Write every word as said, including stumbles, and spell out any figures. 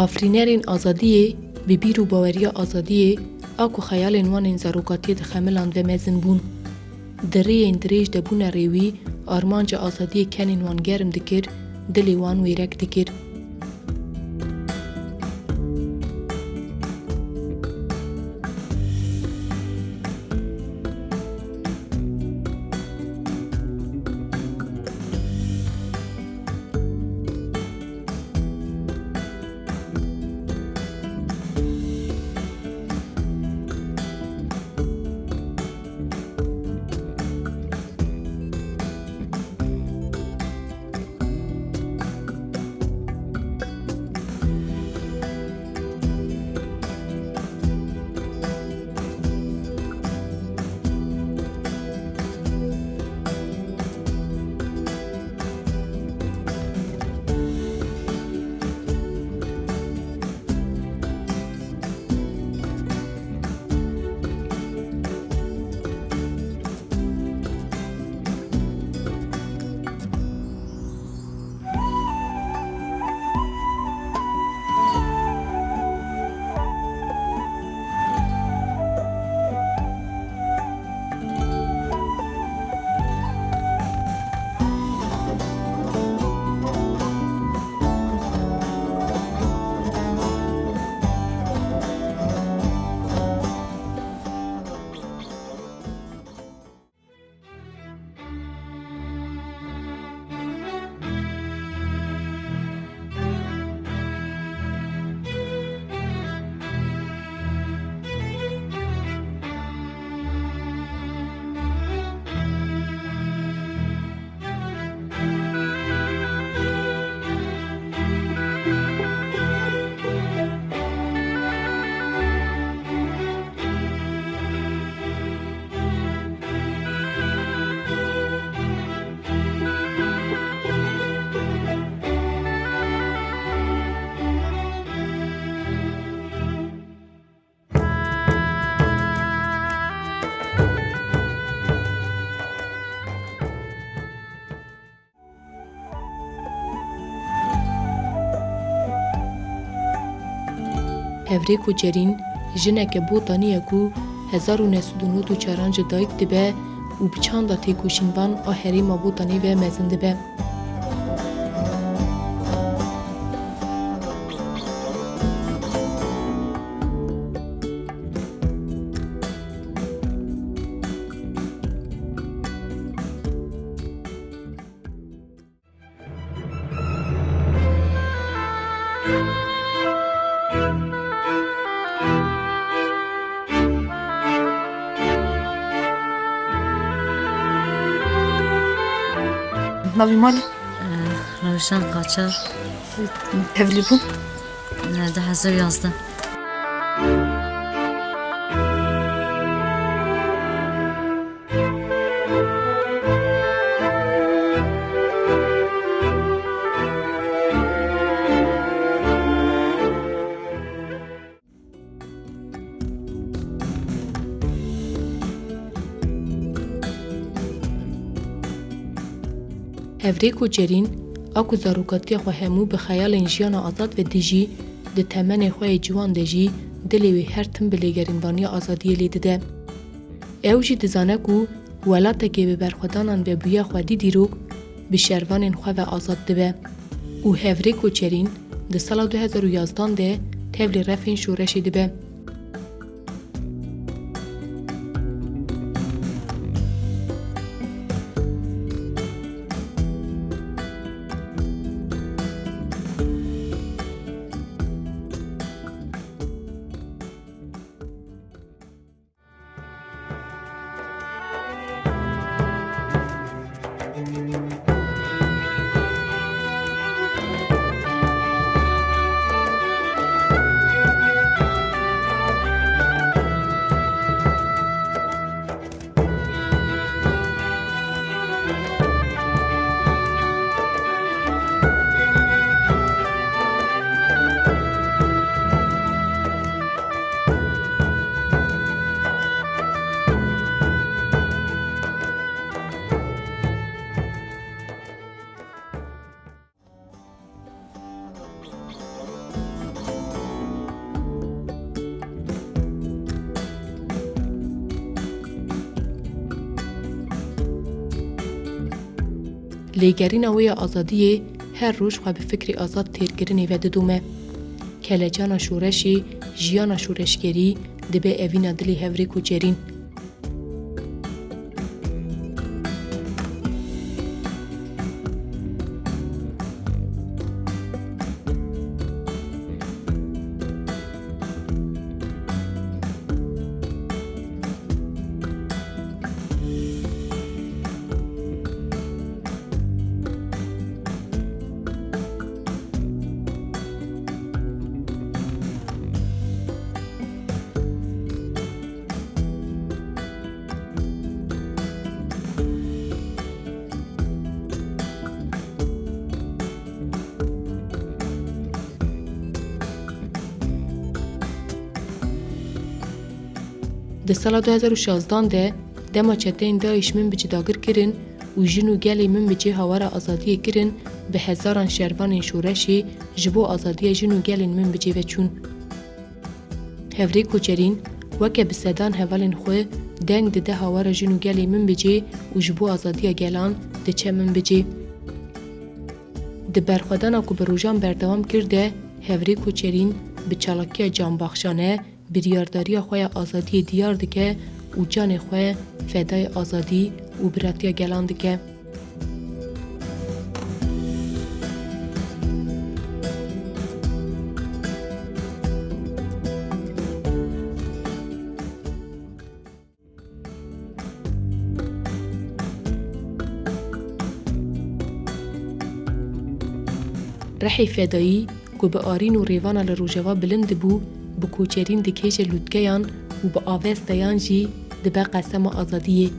Afirînerên azadiyê bi bîr û baweriya azadiyê a ku xeyalên wan ên zarokatiyê dixemiland ve mezin bûn. Di rêyên dirêj de bûne rêwî, armanca azadiyê kenên wan germ dikir, dilê wan wêrek dikir. Hevrêko Cerîn, jineke Botanî ye ku hezar û neh sed û nod û çaran ji dayik dibe û bi çanda têkoşînvan a herêma Botanê ve mezin dibe. Navê malê? Eh, Rewşen Qaçar. Tevlî bûn? Eh, du hezar û yazdeh. Hevrêko Cerîn, a ku zarokatiya xwe hemû bi xeyalên jiyana azad ve dijî, di temenê xwe yê ciwan de jî dilê wê her tim bi lêgerînvaniya azadiyê lê dide. Ew jî dizane ku welatekê bi berxwedanan ve bûye xwedî dîrok, bi şervanên xwe ve azad dibe û Hevrêko Çerîn di sala du hezar û yazdan de tevlî refên şoreşê dibe. Lêgerîna wê ya azadiyê her roj xwe bi fikrê azad têrkirinê ve didome. Kelecana şoreşê, jiyana şoreşgerî dibe evîna dilê hevrê koçerîn. Di sala du hezar û şazdan de dema çeteyên DAIŞ Minbicê dagir kirin û jin û gelê Minbicê hawara azadiyê kirin, bi hezaran şervanên şoreşê ji bo azadiya jin û gelên Minbicê ve çûn. Hevrê koçerîn weke bi sedan hevalên xwe deng dide hawara jin û gelê Minbicê û ji bo azadiya gelan diçe Minbicê. Di berxwedana ku bi rojan berdewam kir de, hevrê koçerîn bi çalakiya canbaxşane biryardariya xwe ya azadiyê diyar dike û canê xwe fedayê azadî û biratiya gelan dike. Rihê fedayî ku bi arîn û rêvana li rojeva bilind dibû, bi koçerîn dikêje lûtkeyan û bi avesteyan jî dibe qesema azadiyê.